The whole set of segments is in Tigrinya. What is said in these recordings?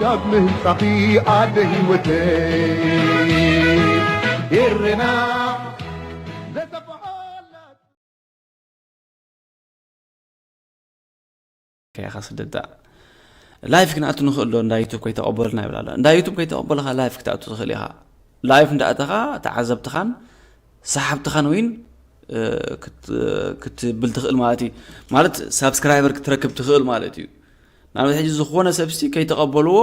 ዳግም ህንጻኺ ኣደ ህይወተይ ኤረና ዘጠፍኣላ ከያኻ ስደዳ ላይፍ ክንኣቱ ንኽእል ዶ? እንዳ ዩቱብ ከይተቐበልና ይብል ኣሎ። እንዳ ዩቱብ ከይተቐበልኻ ላይፍ ክትኣቱ ትኽእል ኢኻ። ላይፍ እንዳኣተኻ ተዓዘብትኻን ሰሓብትኻን ወይን ክትብል ትኽእል ማለት እዩ። ማለት ሳብስክራይበር ክትረክብ ትኽእል ማለት እዩ። ንኣብነት ሕጂ ዝኾነ ሰብ ሲ ከይተቐበልዎ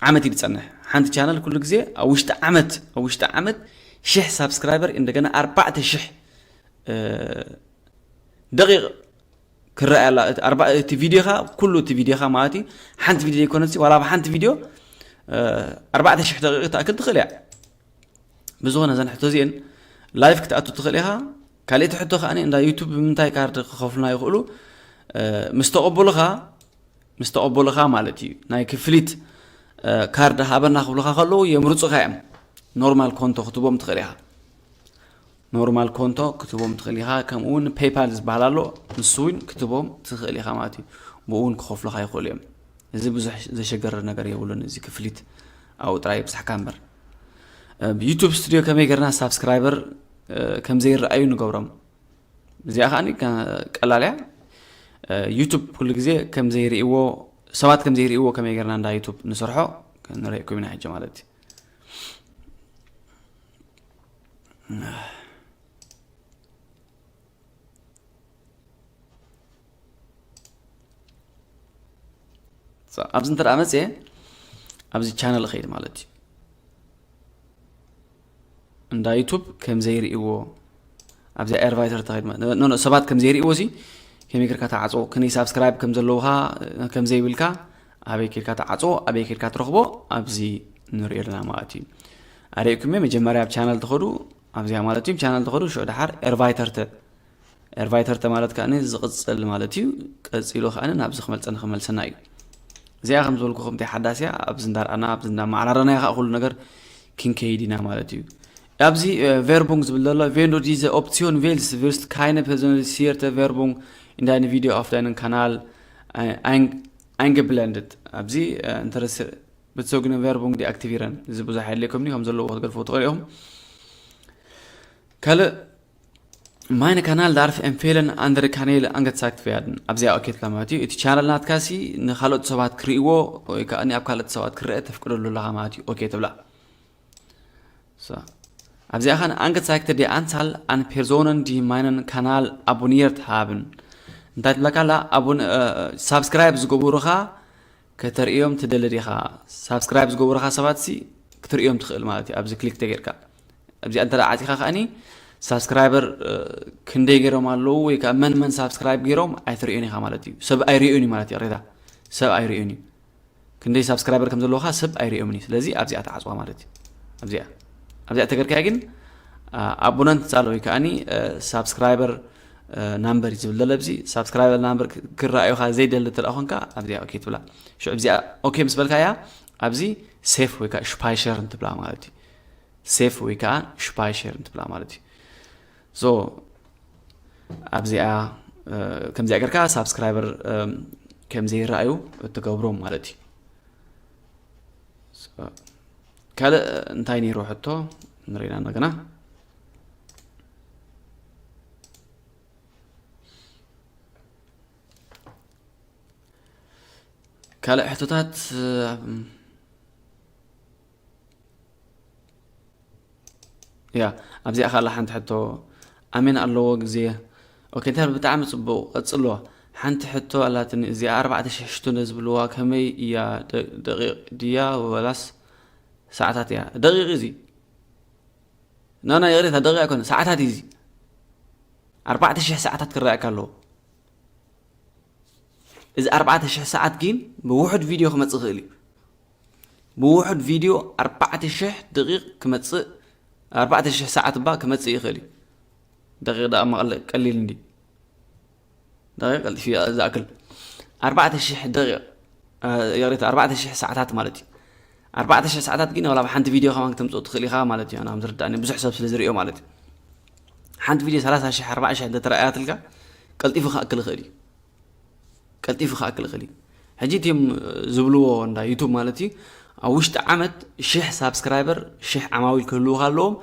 ዓመት እዩ ዝፀንሕ። ሓንቲ ቻነል ኩሉ ግዜ ኣብ ውሽጢ ዓመት ኣብ ውሽጢ ዓመት ሽሕ ሳብስክራይበር እንደገና ኣርባዕተ ሽሕ ደቂቕ ክረኣያ ኣላ። እቲ ቪድዮኻ ኩሉ እቲ ቪድዮኻ ማለት እዩ ሓንቲ ቪድዮ ዘይኮነሲ ዋላ ኣብ ሓንቲ ቪድዮ ኣርባዕተ ሽሕ ደቂቕ ትኣክል ትኽእል እያ። ብዝኾነ ዘን ሕቶ እዚአን ላይፍ ክትኣቱ ትኽእል ኢኻ። ካልእቲ ሕቶ ከኣ እንዳ ዩቱብ ብምንታይ ካርድ ክኸፍሉና ይኽእሉ ምስ ተቐበሉኻ ምስ ተቐበሉኻ ማለት እዩ ናይ ክፍሊት ካርድ ሃበና ክብሉኻ ከለዉ የምርፁኻ እዮም። ኖርማል ኮንቶ ክትቦም ትኽእል ኢኻ። ኖርማል ኮንቶ ክትቦም ትኽእል ኢኻ። ከምኡ እውን ፔይፓል ዝበሃል ኣሎ፣ ንሱ እውን ክትቦም ትኽእል ኢኻ ማለት እዩ። ብኡ እውን ክኸፍሉኻ ይኽእሉ እዮም። እዚ ብዙሕ ዘሸገርር ነገር የብሉን። እዚ ክፍሊት ኣብኡ ጥራይ ይብፃሕካ እምበር። ዩቱብ ስቱዲዮ ከመይ ገርና ሳብስክራይበር ከም ዘይረኣዩ ንገብሮም። እዚኣ ከዓ ቀላል እያ። ዩቱብ ኩሉ ግዜ ከም ዘይርእይዎ ሰባት ከም ዘይርእይዎ ከመይ ገርና እንዳ ዩቱብ ንሰርሖ ክንርእየኩም ኢና ሕጂ ማለት እዩ። ኣብዚ እንተ መፅየ ኣብዚ ቻነል እኸይድ ማለት እዩ። እንዳ ዩቱብ ከም ዘይርእይዎ ኣብዚኣ ኤርቫይተር ተኸይድ ሰባት ከም ዘይርእይዎ ሲ ከመይ ጌርካ ተዓፅዎ ክንደይ ሳብስክራይብ ከም ዘለውካ ከም ዘይብልካ ኣበይ ኬድካ ተዓፅዎ ኣበይ ኬድካ ትረኽቦ ኣብዚ ንሪኦ ኣለና ማለት እዩ። ኣርእኩም መጀመርያ ኣብ ቻነል ተኸዱ ኣብዚኣ ማለት እዩ ቻነል ተኸዱ ሽዑ ድሓር ኤርቫይተር ኤርቫይተር ተማለት ከኣ ዝቕጽል ማለት እዩ። ቀጺሉ ከኣ ናብዚ ክመልጸና ክመልሰና እዩ። እዚኣ ከም ዝበልኩኹም እቲኣ ሓዳስ እያ። ኣብዚ እንዳርኣና ኣብዚ እንዳማዕራረና እያ ከዓ ኩሉ ነገር ክንከይድ ኢና ማለት እዩ። ኣብዚ ቨርቡንግ ዝብል ዘሎ ቬንዶ ዲዘ ኦፕሲዮን ቬልስ ቪርስት ካይነ ፐርሶንሊሲየርተ ቨርቡንግ ኢን ዳይነ ቪዲዮ ኣፍ ዳይነን ካናል ኣይንገብለንድት ኣብዚ እንተረስ ብትሰጉነ ቨርቡንግ ዲኣክቲቪረን እዚ ብዙሕ የድልየኩም ከም ዘለዎ ክትገድፍዎ ትኽእሉ ኢኹም። ካልእ Meine Kanal darf empfehlen andere Kanäle angezeigt werden ኣብዚኣ ኦኬ ትብላ ማለት እዩ። እቲ ቻነል ናትካ ሲ ንካልኦት ሰባት ክርእይዎ ወይ ከዓ ኣብ ካልኦት ሰባት ክረአ ተፍቅደሉ ኣለካ ማለት እዩ። ኦኬ ትብላ። ኣብዚኣ ኸን angezeigt die Anzahl an Personen die meinen Kanal abonniert haben እንታይ ትብለካ ኣላ? ሳብስክራይብ ዝገበሩኻ ከተርእዮም ትደሊ ዲኻ? ሳብስክራይብ ዝገበሩኻ ሰባት ሲ ክትርእዮም ትኽእል ማለት እዩ። ኣብዚ ክሊክ ተጌርካ ኣብዚኣ እንተ ዓፂኻ ከኣኒ ሳብስክራይበር ክንደይ ገይሮም ኣለዉ ወይ ከዓ መን መን ሳብስክራይብ ገይሮም ኣይትርእዮን ኢኻ ማለት እዩ። ሰብ ኣይርእዮን እዩ ማለት እዩ። ቅሬታ ሰብ ኣይርእዮን እዩ። ክንደይ ሳብስክራይበር ከም ዘለውካ ሰብ ኣይርእዮምን እዩ። ስለዚ ኣብዚኣ ተዓፅዋ ማለት እዩ። ኣብዚኣ ኣብዚኣ ተገርካያ ግን ኣቦነንት ፃለ ወይ ከዓኒ ሳብስክራይበር ናምበር እዩ ዝብል ዘሎ ኣብዚ ሳብስክራይበር ናምበር ክረኣዩካ ዘይደሊ እንተ ኮንካ ኣብዚኣ ኦኬ ትብላ። ሽዑ ኣብዚኣ ኦኬ ምስ በልካያ ኣብዚ ሴፍ ወይ ከዓ ሽፓይሸር እንትብላ ማለት እዩ። ሴፍ ወይ ከዓ ሽፓይሸር እንትብላ ማለት እዩ። ሶ ኣብዚኣ ከምዚኣ ገርካ ሳብስክራይበር ከም ዘይረኣዩ እትገብሮም ማለት እዩ። ካልእ እንታይ ነይሩ ሕቶ ንሪና እንደገና ካልእ ሕቶታት ያ ኣብዚኣ ካላ ሓንቲ ሕቶ ኣሜን ኣለዎ ግዜ ኦኬ እንታይ ብጣዕሚ ፅቡቅ ቀፅሎ። ሓንቲ ሕቶ ኣላትኒ እዚኣ ኣርባዕተ ሽሕ ሽቶ ነዝብልዋ ከመይ እያ ደቂቅ ድያ ወላስ ሰዓታት እያ? ደቂቅ እዚ ናና ይቅሬታ ደቂቅ ኣይኮነ ሰዓታት እዩ እዚ ኣርባዕተ ሽሕ ሰዓታት ክረኣየካ ኣለዎ። እዚ ኣርባዕተ ሽሕ ሰዓት ግን ብውሑድ ቪድዮ ክመፅእ ይኽእል እዩ። ብውሑድ ቪድዮ ኣርባዕተ ሽሕ ደቂቕ ክመፅእ ኣርባዕተ ሽሕ ሰዓት እባ ክመፅእ ይኽእል እዩ። ደቂቕ ደኣ መቐለ ቀሊል እንዲ ደቂቕ ቀልጢፊ ዝኣክል ኣርባዕተ ሽሕ ደቂቕ ይቕሬታ ኣርባዕተ ሽሕ ሰዓታት ማለት እዩ። ኣርባዕተ ሽሕ ሰዓታት ግን ዋላ ኣብ ሓንቲ ቪድዮ ከማን ክተምፅኦ ትኽእል ኢኻ ማለት እዩ። ኣነ ከም ዝርዳእኒ ብዙሕ ሰብ ስለ ዝሪኦ ማለት እዩ። ሓንቲ ቪድዮ ሰላሳ ሽሕ ኣርባዓ ሽሕ እንተተረኣያትልካ ቀልጢፉ ክኣክል ይኽእል እዩ። ቀልጢፉ ክኣክል ይኽእል እዩ። ሕጂ እቲም ዝብልዎ እንዳ ዩቱብ ማለት እዩ ኣብ ውሽጢ ዓመት ሽሕ ሳብስክራይበር ሽሕ ዓማዊል ክህልውካ ኣለዎም።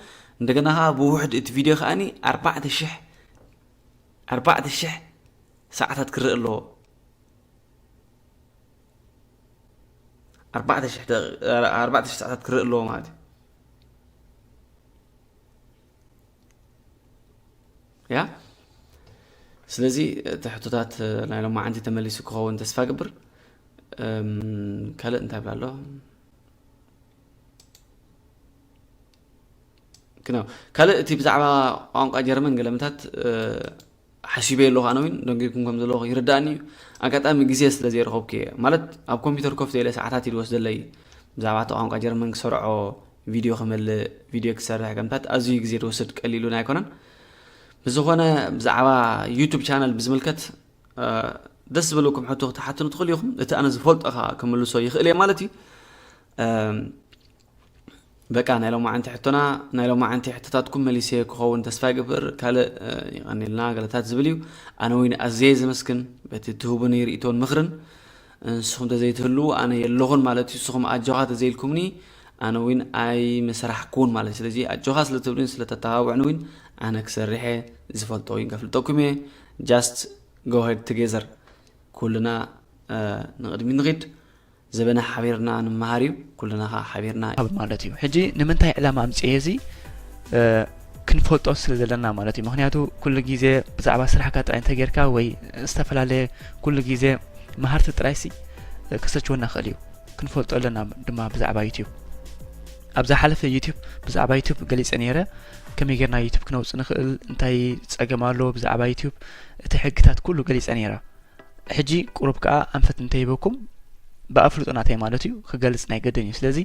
እንደገና ከዓ ብውሕድ እቲ ቪድዮ ከዓኒ ኣርባዕተ ሽሕ ኣርባዕተ ሽሕ ሰዓታት ክርኢ ኣለዎ። ኣርባዕተ ሽሕ ደቂ- ኣርባዕተ ሽሕ ሰዓታት ክርኢ ኣለዎ ማለት እዩ። ያ ስለዚ እቲ ሕቶታት ናይ ሎማዓንቲ ተመሊሱ ክኸውን ተስፋ ግብር። ካልእ እንታይ ብላ ኣሎ? ካልእ እቲ ብዛዕባ ቋንቋ ጀርመን ገለምታት ሓሲበ ኣለኹ። ኣነ እውን ደንጊርኩም ከም ዘለኹ ይርዳእኒ እዩ። ኣጋጣሚ ግዜ ስለ ዘይረኸብኩ እየ። ማለት ኣብ ኮምፒውተር ኮፍ ዘይለ ሰዓታት እዩ ዝወስደለይ ብዛዕባ እቲ ቋንቋ ጀርመን ክሰርዖ ቪድዮ ክመልእ ቪድዮ ክሰርሕ ገምታት ኣዝዩ ግዜ ዝወስድ ቀሊሉ ኣይኮነን። ብዝኾነ ብዛዕባ ዩቱብ ቻነል ብዝምልከት ደስ ዝበለኩም ሕቶ ክትሓትኑ ትኽእሉ ኢኹም። እቲ ኣነ ዝፈልጦ ከዓ ክምልሶ ይኽእል እየ ማለት እዩ። በቃ ናይ ሎማዓንቲ ሕቶና ናይ ሎማዓንቲ ሕቶታትኩም መሊሰ ክኸውን ተስፋ ይገብር። ካልእ ይቐኒልና ገለታት ዝብል እዩ። ኣነ እውን ኣዝየ ዘመስግን በቲ ትህቡኒ ርእቶን ምኽርን። ንስኹም ተዘይትህልዉ ኣነ የለኹን ማለት እዩ። ንስኹም ኣጆኻ ተዘይልኩምኒ ኣነ እውን ኣይምሰራሕኩን ማለት እዩ። ስለዚ ኣጆኻ ስለ ትብሉን ስለ ተተባብዑኒ እውን ኣነ ክሰርሕ እየ። ዝፈልጦ እውን ከፍልጠኩም እየ። Just go ahead together ኩልና ንቕድሚት ንኺድ። ዘበነ ሓቢርና ንመሃር እዩ። ኩልና ከዓ ሓቢርና ማለት እዩ። ሕጂ ንምንታይ ዕላማ ኣምፅኤ እዚ ክንፈልጦ ስለ ዘለና ማለት እዩ። ምክንያቱ ኩሉ ግዜ ብዛዕባ ስራሕካ ጥራይ እንተጌርካ ወይ ዝተፈላለየ ኩሉ ግዜ መሃርቲ ጥራይ ሲ ክሰችወና ክእል እዩ። ክንፈልጦ ኣለና ድማ ብዛዕባ ዩቲዩብ። ኣብ ዝሓለፈ ዩቲዩብ ብዛዕባ ዩቲዩብ ገሊፀ ነይረ። ከመይ ጌርና ዩቲዩብ ክነውፅእ ንኽእል፣ እንታይ ፀገም ኣሎ ብዛዕባ ዩቲዩብ፣ እቲ ሕግታት ኩሉ ገሊፀ ነይረ። ሕጂ ቁሩብ ከኣ ኣንፈት እንተይበኩም ብኣፍልጦ ናተይ ማለት እዩ ክገልጽ ናይ ገድን እዩ። ስለዚ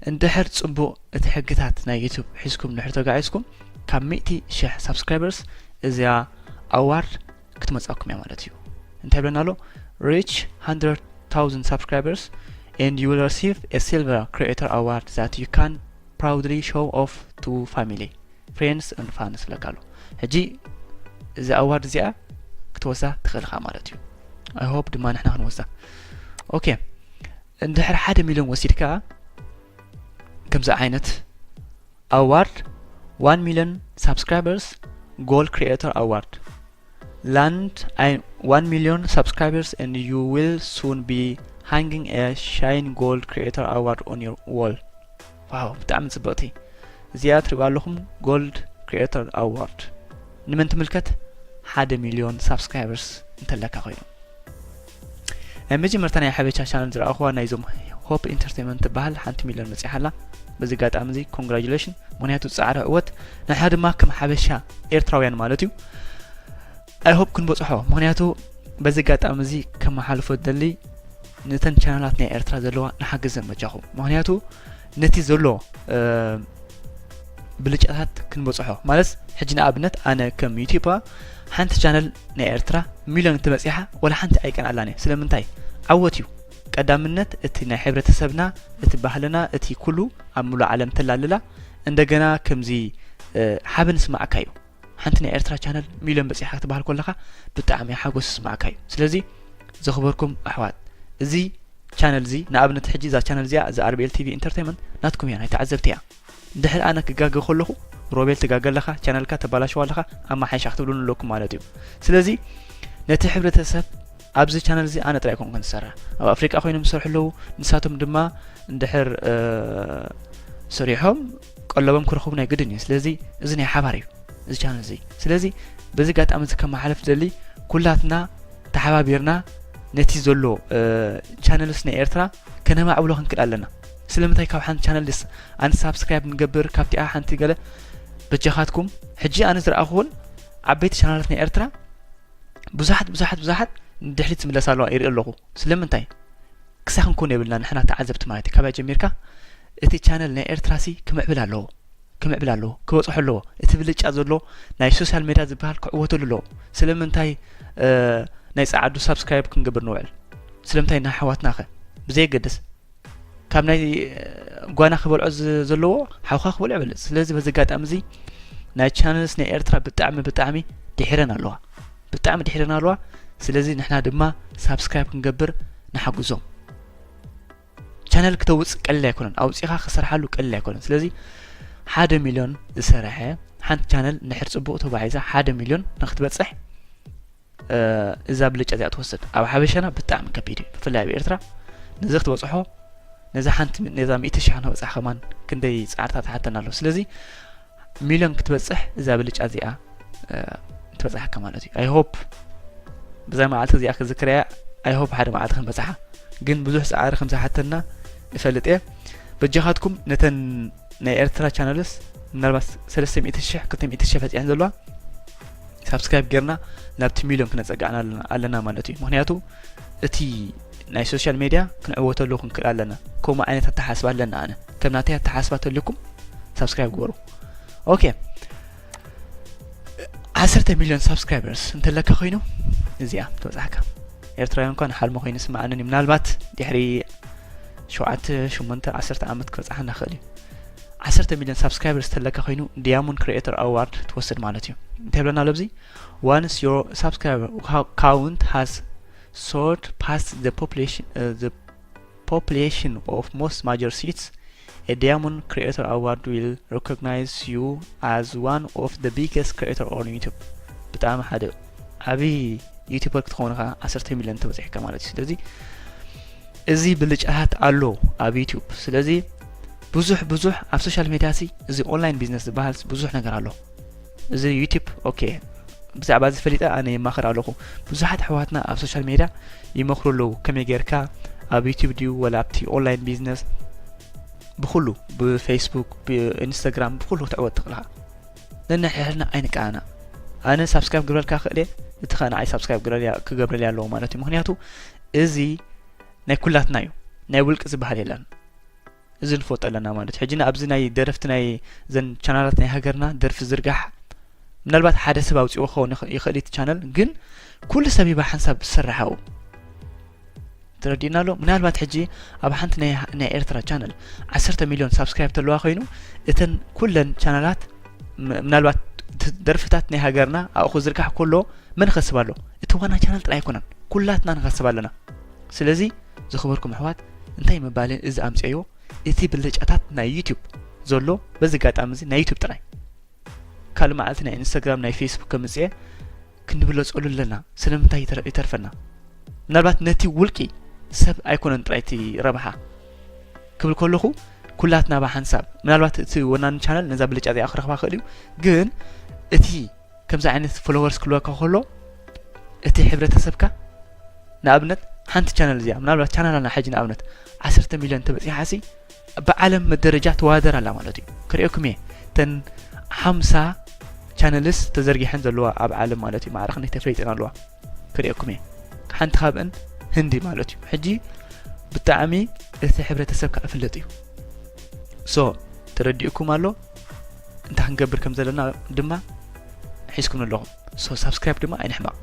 እንድሕር ጽቡቕ እቲ ሕግታት ናይ ዩቱብ ሒዝኩም እንድሕር ተጋዒዝኩም ካብ ሚእቲ ሽሕ ሳብስክራይበርስ እዚኣ ኣዋርድ ክትመጻኩም እያ ማለት እዩ። እንታይ ብለና ኣሎ? Reach hundred thousand subscribers and you will receive a silver creator award that you can proudly show off to family, friends and fans ለካ ኣሎ። ሕጂ እዚ ኣዋርድ እዚኣ ክትወስዳ ትኽእል ኢኻ ማለት እዩ። I hope ድማ ንሕና ክንወስዳ። ኦኬ፣ እንድሕር ሓደ ሚልዮን ወሲድካ ከምዚ ዓይነት ኣዋርድ፣ one million subscribers gold creator award, land one million subscribers and you will soon be hanging a shine gold creator award on your wall። ዋው፣ ብጣዕሚ ጽብቕቲ። እዚኣ ትሪእዋ ኣለኹም፣ ጎልድ ክሪኤተር ኣዋርድ። ንመን ትምልከት? ሓደ ሚልዮን ሳብስክራይበርስ እንተለካ ኮይኑ። ናይ መጀመርታ ናይ ሓበሻ ቻነል ዝረኣኹዋ ናይዞም ሆፕ ኢንተርቴንመንት ትበሃል ሓንቲ ሚልዮን መጺሓ ኣላ። በዚ ኣጋጣሚ እዚ ኮንግራጁሌሽን፣ ምክንያቱ ጻዕሪ ዕወት ንሕና ድማ ከም ሓበሻ ኤርትራውያን ማለት እዩ። I hope ክንበጽሖ፣ ምክንያቱ በዚ ኣጋጣሚ እዚ ከመሓልፎ ደሊ ነተን ቻነላት ናይ ኤርትራ ዘለዋ ንሓግዘን በጃኹም። ምክንያቱ ነቲ ዘሎ ብልጫታት ክንበጽሖ ማለት፣ ሕጂ ንኣብነት ኣነ ከም ዩቲዩባ ሓንቲ ቻነል ናይ ኤርትራ ሚልዮን እንተበጺሓ ዋላ ሓንቲ ኣይቀንኣላን እየ። ስለምንታይ? ዓወት እዩ። ቀዳምነት እቲ ናይ ሕብረተሰብና፣ እቲ ባህልና፣ እቲ ኩሉ ኣብ ምሉእ ዓለም ተላልላ። እንደገና ከምዚ ሓበን ስማዕካ እዩ። ሓንቲ ናይ ኤርትራ ቻነል ሚልዮን በጺሓ ክትበሃል ከለኻ ብጣዕሚ ሓጎስ ስማዕካ እዩ። ስለዚ ዝኽበርኩም ኣሕዋት፣ እዚ ቻነል እዚ ንኣብነት ሕጂ እዛ ቻነል እዚኣ፣ እዛ ኣርቢኤል ቲቪ ኢንተርቴይንመንት ናትኩም እያ፣ ናይ ተዓዘብቲ እያ። እንድሕር ኣነ ክጋገ ከለኹ፣ ሮቤል ትጋገ ኣለኻ፣ ቻነልካ ተባላሽዋ ኣለኻ፣ ኣማሓይሻ ክትብሉን ኣለኩም ማለት እዩ። ስለዚ ነቲ ሕብረተሰብ ኣብዚ ቻነል እዚ ኣነ ጥራይ ኣይኮንኩን ዝሰርሕ፣ ኣብ ኣፍሪቃ ኮይኖም ዝሰርሑ ኣለዉ። ንሳቶም ድማ እንድሕር ሰሪሖም ቀለቦም ክረኽቡ ናይ ግድን እዩ። ስለዚ እዚ ናይ ሓባር እዩ እዚ ቻነል እዚ። ስለዚ በዚ ኣጋጣሚ እዚ ከመሓልፍ ደሊ፣ ኩላትና ተሓባቢርና ነቲ ዘሎ ቻነልስ ናይ ኤርትራ ከነማዕብሎ ክንክእል ኣለና። ስለምንታይ ካብ ሓንቲ ቻነል ስ ኣንሳብስክራይብ ንገብር፣ ካብቲኣ ሓንቲ ገለ በጃኻትኩም። ሕጂ ኣነ ዝረኣኹውን ዓበይቲ ቻነላት ናይ ኤርትራ ብዙሓት ብዙሓት ብዙሓት ንድሕሪት ዝምለሳ ኣለዋ ይርኢ ኣለኹ። ስለምንታይ? ክሳኽ ክንኮን የብልና ንሕና ተዓዘብቲ ማለት እዩ። ካበይ ጀሚርካ እቲ ቻነል ናይ ኤርትራ ሲ ክምዕብል ኣለዎ፣ ክምዕብል ኣለዎ፣ ክበጽሖ ኣለዎ። እቲ ብልጫ ዘሎ ናይ ሶሻል ሜድያ ዝበሃል ክዕወተሉ ኣለዎ። ስለምንታይ ናይ ጸዓዱ ሳብስክራይብ ክንገብር ንውዕል? ስለምንታይ ናይ ኣሕዋትናኸ? ብዘየገድስ ካብ ናይ ጓና ክበልዖ ዘለዎ ሓውኻ ክበልዖ ይበልጽ። ስለዚ በዚ ኣጋጣሚ እዚ ናይ ቻነልስ ናይ ኤርትራ ብጣዕሚ ብጣዕሚ ድሒረን ኣለዋ፣ ብጣዕሚ ድሒረን ኣለዋ። ስለዚ ንሕና ድማ ሳብስክራይብ ክንገብር ንሓግዞም። ቻነል ክተውፅእ ቀሊል ኣይኮነን፣ ኣውፂኻ ክሰርሓሉ ቀሊል ኣይኮነን። ስለዚ ሓደ ሚልዮን ዝሰረሐ ሓንቲ ቻነል ንድሕር ፅቡቕ ተጓዒዛ ሓደ ሚልዮን ንክትበፅሕ እዛ ብልጫ እዚኣ ትወስድ ኣብ ሓበሻና ብጣዕሚ ከቢድ እዩ፣ ብፍላይ ኣብ ኤርትራ። ነዚ ክትበፅሖ ነዛ ሓንቲ ነዛ ሚእቲ ሽሕ ንክትበፅሕ ከማን ክንደይ ፃዕርታት ትሓተና ኣሎ። ስለዚ ሚልዮን ክትበፅሕ እዛ ብልጫ እዚኣ ትበፅሓካ ማለት እዩ። I hope ብዛ መዓልቲ እዚኣ ክዝክረያ፣ I hope ሓደ መዓልቲ ክንበፅሓ፣ ግን ብዙሕ ፃዕሪ ከም ዝሓተና እፈልጥ እየ። በጃኻትኩም ነተን ናይ ኤርትራ ቻነልስ ምናልባት ሰለስተ ሚእቲ ሽሕ ክልተ ሚእቲ ሽሕ በፂሐን ዘለዋ ሳብስክራይብ ጌርና ናብቲ ሚልዮን ክነፀግዕና ኣለና ማለት እዩ። ምክንያቱ እቲ ናይ ሶሻል ሜድያ ክንዕወተሉ ክንክእል ኣለና። ከምኡ ዓይነት ኣተሓስባ ኣለና። ኣነ ከም ናተይ ኣተሓስባ ተልኩም ሳብስክራይብ ግበሩ። ኦኬ፣ ዓሰርተ ሚልዮን ሳብስክራይበርስ እንተለካ ኮይኑ እዚኣ ትበፅሓካ። ኤርትራውያን እንኳን ሓልሞ ኮይኑ ስምዓንን እዩ። ምናልባት ድሕሪ ሸውዓተ ሸሞንተ ዓሰርተ ዓመት ክበፅሓና ክእል እዩ። ዓሰርተ ሚልዮን ሳብስክራይበርስ ተለካ ኮይኑ ዲያሞንድ ክሪኤተር ኣዋርድ ትወስድ ማለት እዩ። እንታይ ብለና ኣብዚ? Once your subscriber count has soared past the population, uh, the population of most major cities, a Diamond Creator Award will recognize you as one of the biggest creator on YouTube. ብጣዕሚ ሓደ ዓብዪ ዩቲዩበር ክትኸውን ከኣ ዓሰርተ ሚልዮን ተበፂሕካ ማለት እዩ። ስለዚ እዚ ብልጫታት ኣሎ ኣብ ዩቲዩብ። ስለዚ ብዙሕ ብዙሕ ኣብ ሶሻል ሜድያ ሲ እዚ ኦንላይን ቢዝነስ ዝበሃል ብዙሕ ነገር ኣሎ። እዚ ዩቲዩብ ኦኬ፣ ብዛዕባ እዚ ፈሊጠ ኣነ ይማኸር ኣለኹ። ብዙሓት ኣሕዋትና ኣብ ሶሻል ሜድያ ይመኽሩ ኣለዉ፣ ከመይ ጌርካ ኣብ ዩቲዩብ ድዩ ወላ ኣብቲ ኦንላይን ቢዝነስ ብኩሉ ብፌስቡክ ብኢንስታግራም ብኩሉ ክትዕወት ትኽእልኻ። ነንሕድሕድና ኣይንቃና። ኣነ ሳብስክራይብ ግብረልካ ክእለ እቲ ኸ ንዓይ ሳብስክራይብ ክገብረልያ ኣለዎ ማለት እዩ። ምክንያቱ እዚ ናይ ኩላትና እዩ፣ ናይ ውልቂ ዝበሃል የለን። እዚ ንፈልጦ ኣለና ማለት እዩ። ሕጂ ንኣብዚ ናይ ደረፍቲ ናይ ዘን ቻናላት ናይ ሃገርና ደርፊ ዝርጋሕ ምናልባት ሓደ ሰብ ኣውፅኦ ክኸውን ይኽእል እቲ ቻነል፣ ግን ኩሉ ሰብ ይባ ሓንሳብ ዝሰርሓው ተረዲእና ኣሎ። ምናልባት ሕጂ ኣብ ሓንቲ ናይ ኤርትራ ቻነል ዓሰርተ ሚልዮን ሳብስክራይብ ተለዋ ኮይኑ እተን ኩለን ቻናላት ምናልባት ደርፍታት ናይ ሃገርና ኣብኡ ዝርጋሕ ከሎ መን ይኸስብ ኣሎ? እቲ ዋና ቻነል ጥራይ ኣይኮነን፣ ኩላትና ንኸስብ ኣለና። ስለዚ ዝኽበርኩም ኣሕዋት እንታይ ምባለ እዚ ኣምፅዮ እቲ ብልጫታት ናይ ዩቲዩብ ዘሎ በዚ ኣጋጣሚ እዚ ናይ ዩቲዩብ ጥራይ ካልእ መዓልቲ ናይ ኢንስታግራም ናይ ፌስቡክ ከምፅኤ ክንብለፀሉ ኣለና። ስለምንታይ ይተርፈና? ምናልባት ነቲ ውልቂ ሰብ ኣይኮነን ጥራይ እቲ ረብሓ ክብል ከለኹ ኩላትና ብሓንሳብ ምናልባት እቲ ወናኒ ቻነል ነዛ ብልጫ እዚኣ ክረኽባ ክእል እዩ፣ ግን እቲ ከምዚ ዓይነት ፎሎወርስ ክልወካ ከሎ እቲ ሕብረተሰብካ ንኣብነት ሓንቲ ቻነል እዚኣ ምናልባት ቻነላና ሕጂ ንኣብነት ዓሰርተ ሚልዮን ተበፂሓ ሲ ብዓለም መደረጃ ተዋደር ኣላ ማለት እዩ። ክርእየኩም እየ ተን ሓምሳ ቻነልስ ተዘርጊሐን ዘለዋ ኣብ ዓለም ማለት እዩ። ማዕረ ክንደይ ተፈሊጠን ኣለዋ ክርእየኩም እየ። ሓንቲ ካብአን ህንዲ ማለት እዩ። ሕጂ ብጣዕሚ እቲ ሕብረተሰብ ከዓ ፍለጥ እዩ። ሶ ተረዲእኩም ኣሎ እንታይ ክንገብር ከም ዘለና ድማ ሒዝኩም ኣለኹም። ሶ ሳብስክራይብ ድማ ኣይንሕመቕ።